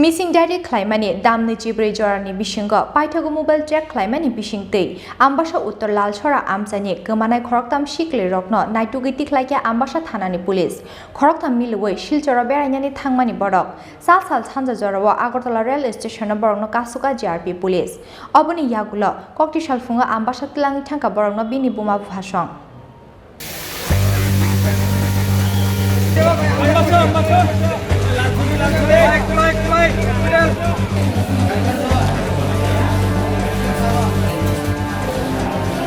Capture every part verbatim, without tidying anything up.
Missing diary khlaimani damni chibrwi jorani bisingo paithago mobile track khlaimani bisingtwi Ambasa Uttor Lalsora amchaini kwmanai khoroktham siklirokno naitugwi tikhlaikha Ambasa thanani police. Khoroktham miliwi Silchoro berainani thangmani borok. Cha sal sanja jorao Agartala rail station-o borokno kasuka G R P police. Oboni yagulo kokti salphungo Ambasa twlangwi thangkha borokno bini buma bupha song.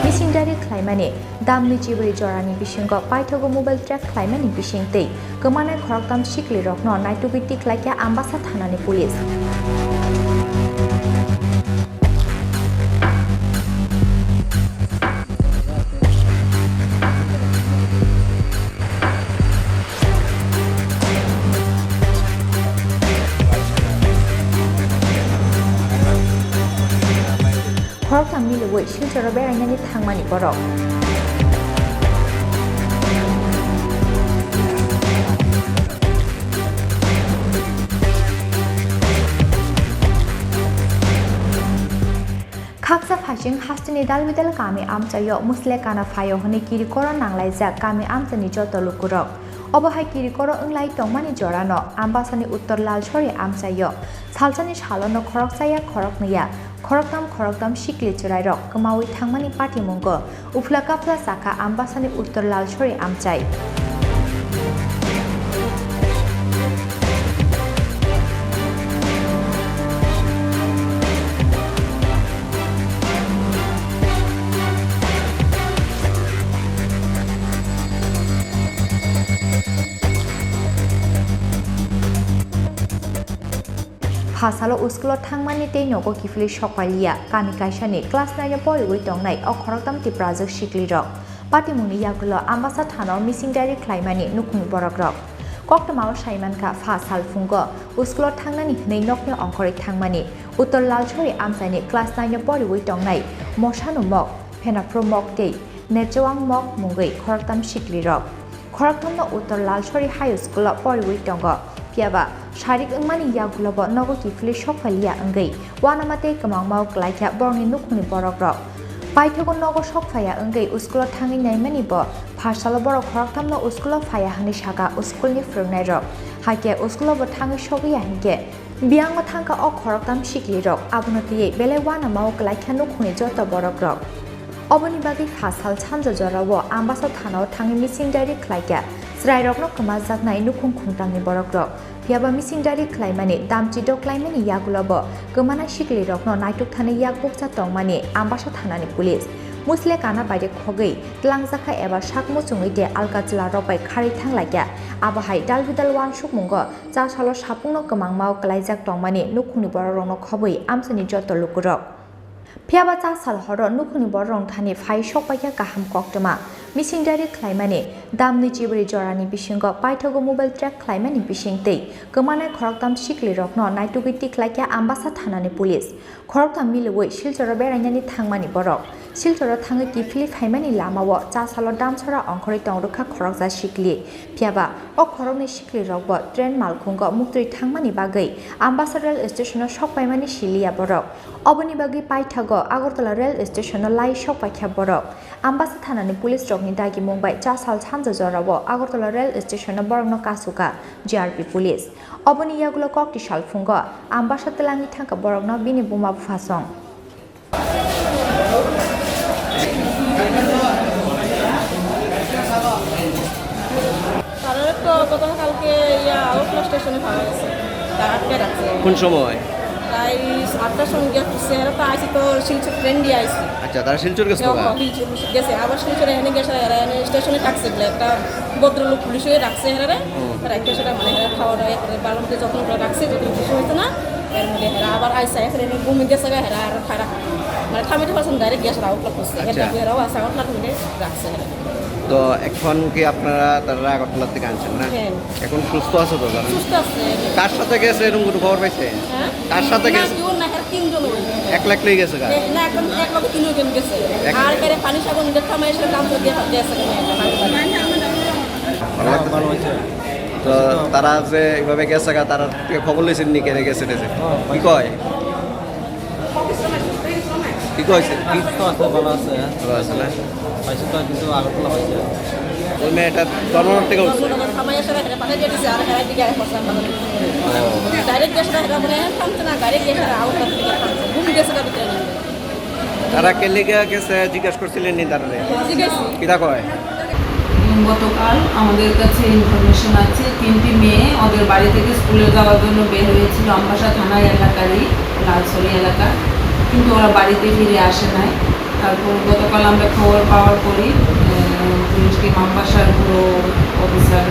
Missing diary khlaimani damni chibrwi jorani bisingo paithago mobile track khlaimani bisingtwi kwmanai khoroktham siklirokno naitugwi tikhlaikha Ambasa thanani police. Khoroktham miliwi Silchoro berainani thangmani borok. Khaksa phaising hasteni dalbidal kami amchaio musle kana phaio hwnwi kirikoro nanglaijak kami amchaini joto lukurok. Obo hai kirikoro wnglai tongmani jorano Ambasani Uttor Lalsori amchaio salsani salono khoroksa ya khoroknwi ya, khoroktham khoroktham sikli chwrairok kwmaui thangmani patimungo uphla kaphla sakha Ambasani Uttor Lalsori amchai. Phasalo school-o thangmani tei nogo kiphilwi sokpaliya, kami kaisani class nine-o poriwi tongnai o khoroktham Tiprajwk siklirok. Patimungni yagulo Ambasa thanao missing diary khlaimani nukhungni borokrok. Koktwmao saimankha, pha salphungo school-o thangnani hwnwi nokni ongkhorwi thangmani Uttor Lalsori amchaini class nine-o poriwi tongnai Mosanu Mok, Phenaphru Mok tei Nechewang Mok mungwi khoroktham siklirok. Khorokthomno Uttor Lalsori High School-o poriwi tongo. Phiyaba sarik wngmani yagulobo nogo kiphilwi sokphailiya wngwi uanama tei kwmangmao kwlaikha borokni nukhungni borokrok. Paithago nogo sokphaiya wngwi school-o thangwi naimani bo pharsalo borok khorokthomno school-o phaiya hwnwi sakha school-ni phwrwngnairok. Hakhe school-o bo thangwi sogwiya hinkhe biyango thangkha o khoroktham siklirok, abono twiwi belai uanamao kwlaikha nukhungni joto borokrok. Oboni bagwi pha sal sanja jorao Ambasa thanao thangwi missing diary khlaikha chwrairokno kwmajaknai nukhung khungtangni borokrok. Phiyaba missing diary khlaimani damchi doklaimani yagulobo kwmana siklirokno naitugthani yakbukcha tongmani Ambasa thanani police. Musle kana baide khogwi twlangjakha eba sak muchungwi de alka chwlarok bai kharwi thanglaikha. Abohai dalbidal uansukmungo chasalo sapungno kwmangmao kwlaijak tongmani nukhungni borokrokno khobwi amchaini joto lukurok. Phiyaba chasal horo nukhungni borokrok thani phai sokpaikha kaham koktwma. Missing diary khlaimani damni chibrwi jorani bisingo paithago mobile track khlaimani bisingtwi kwmanai khoroktham siklirokno naitugwi tikhlaikha Ambasa thanani police. Khoroktham miliwi Silchoro berainani thangmani borok. Silchoro thangwi kiphilwi phaimani lamao chasalo damsora ongkhorwi tongrwkha khoroksa sikli. Phiyaba o khoroknwi siklirokbo train malkhungo muktwi thangmani bagwi Ambasa rail station-o sokpaimani siliya borok. Oboni bagwi paithago Agartala rail station-o lai sokpaikha borok. Ambasa thanani police rokni dagimung bai chasal sanja jorao Agartala rail station-o borokno kasukha G R P police. Oboni yagulo kokti salphungo Ambasa twlangwi thangkha borokno bini buma bupha song. তারা তো গতকালকে ইয়া, আউটলা স্টেশনে পাওয়া গেছে, তারা আটকে রাখছে। কোন সময়? প্রায় আটটার সময় গিয়ে খুঁজছে, এরা তো আইসি তো শিলচর ট্রেন দিয়ে আইসি। আচ্ছা, তারা শিলচর গেছে তো? হ্যাঁ, শিলচর গেছে, আবার শিলচরে এনে গেছে, এরা এনে স্টেশনে থাকছে বলে, একটা ভদ্রলোক পুলিশ হয়ে রাখছে এরা। হুম। রাখতে সেটা মানে এরা খাওয়া দাওয়া করে ভালো মতো যত্ন করে রাখছে, যত্ন কিছু হয়েছে না। এর মধ্যে এরা আবার আইসা, এখানে এমনি ঘুমে গেছে গা, এরা আরো খারাপ। মানে থামিতে পারছেন, ডাইরেক্ট গ্যাস রাউট করতেছে। আচ্ছা। এর মধ্যে এরাও আছে, আমার ফ্ল্যাট মধ্যে রাখছে এরা। তো এখন কি আপনারা তারা আগরতলা থেকে আনছেন না? হ্যাঁ। এখন সুস্থ আছে তো তারা? সুস্থ আছে। কার সাথে গেছে এরকম কোনো খবর পাইছে? হ্যাঁ? কার সাথে না, গেছে? কেউ না, এরা তিনজন ওই। এক লাখ লই গেছে গা? এ, না, এখন এক লগে তিনজন গেছে। এক আর এখানে পানি সাগর নিজের থামাই এসে কাম করে দিয়ে গেছে। ভালো লাগছে? ভালো হয়েছে। তো তারা যে এইভাবে গেছে গা, তারা থেকে খবর লইছেন নি কেনে গেছে টেছে? কি কয়? কি কয়ছে? কি সুস্থ আছে, ভালো আছে। ভালো আছে না? পাইছে তো, কিন্তু আগরতলা পাইছে। ওই মেয়েটা ধর্মনগর থেকে উঠছে। ধর্মনগর থামাই এসে এখানে পাঠিয়ে দিয়ে দিছে, আর এখানে দিকে আরেক বছর আমরা। ও। ডাইরেক্ট গেছে না, এখানে মনে হয় থামছে না, ডাইরেক্ট গেছে না, আউট থেকে থামছে। ঘুম গেছে না ভিতরে। তারা কে লেগে গেছে জিজ্ঞাসা করছিলেন নি তারা? জিজ্ঞেস। কিতা কয়? গতকাল আমাদের কাছে ইনফরমেশন আছে, তিনটি মেয়ে ওদের বাড়ি থেকে স্কুলে যাওয়ার জন্য বের হয়েছিল আমবাসা থানা এলাকারই, লালছড়ি এলাকা, কিন্তু ওরা বাড়িতে ফিরে আসে নাই। তারপর গতকাল আমরা খবর পাওয়ার পরই, আহ, পুলিশ টিম, আমবাসার পুরো অফিসার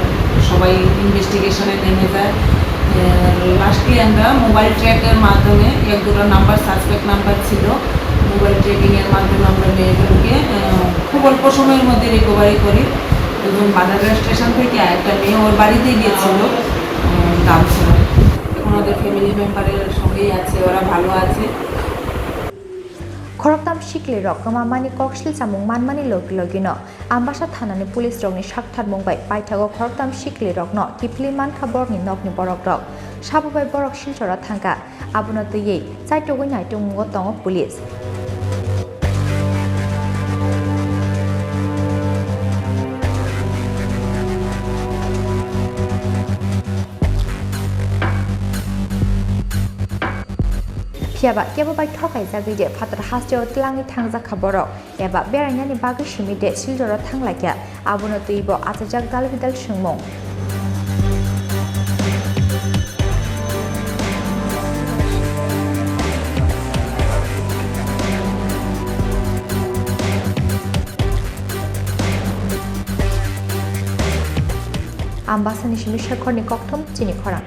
সবাই ইনভেস্টিগেশনে নেমে যায়। আহ, লাস্টলি আমরা মোবাইল ট্র্যাকের মাধ্যমে, এক দুটো নাম্বার, সাসপেক্ট নাম্বার ছিল, মোবাইল ট্র্যাকিংয়ের মাধ্যমে আমরা মেয়েগুলোকে, আহ, খুব অল্প সময়ের মধ্যে রিকভারি করি। এবং বাজারঘাট স্টেশন থেকে একটা মেয়ে ওর বাড়িতে গিয়েছিল, আহ, দামছড়া। এখন ওদের ফ্যামিলি মেম্বারের সঙ্গেই আছে, ওরা ভালো আছে। Khoroktham siklirok kwmamani kok silchamung manmani logi logino Ambasa thanani police rokni saktharmung bai paithago khoroktham siklirokno kiphilwi mankha borokni nokni borokrok. Sabo bai borok Silchoro thangkha, abono twiwi chaitugwi naitukmungo tongo police. Phiyaba kebo bai thokaijagwi de phatar hasteo twlangwi thangjak kha borok, eba berainani bagwi simi de Silchoro thanglaikha, abono twibo achajak dalbidal swngmung. Ambasani simi Shekhorni kokthum chini khorang.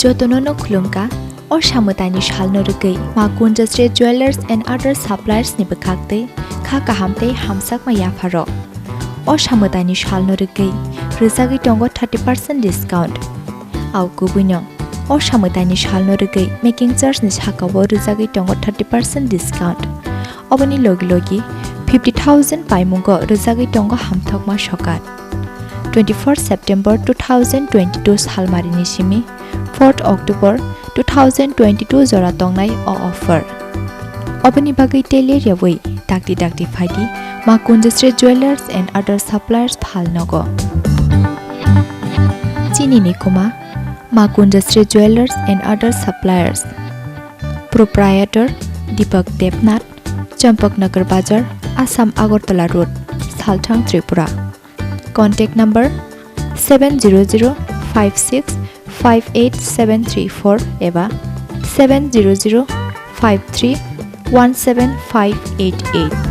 Jotono no khulumkha, o samwtaini salno rwgwi Ma Kunjasri Jewellers and Other Suppliers ni bwkhak tei kha kaham tei hamsakma yapharok. O samwtaini salno rwgwi rwjagwi tongo thirty percent discount. Au kubuino, o samwtaini salno rwgwi making charge ni sakao rwjagwi tongo thirty percent discount. Oboni logi logi fifty thousand paimungo rwjagwi tongo hamthokma sokat. Twenty-four September two thousand twenty-two salmarini simi fourth October two thousand twenty-two jora tongnai o offer. Oboni bagwi tei ler yawi dakti dakti phaidi Ma Kunjasri Jewellers and Other Suppliers phalnogo. Chini ni kuma Ma Kunjasri Jewellers and Other Suppliers. Proprietor Deepak Debnath, Champaknagar Bazar, Assam Agartala Road, Salthang, Tripura. Contact number seven zero zero five six five eight seven three four eba seven zero zero five three one seven five eight eight.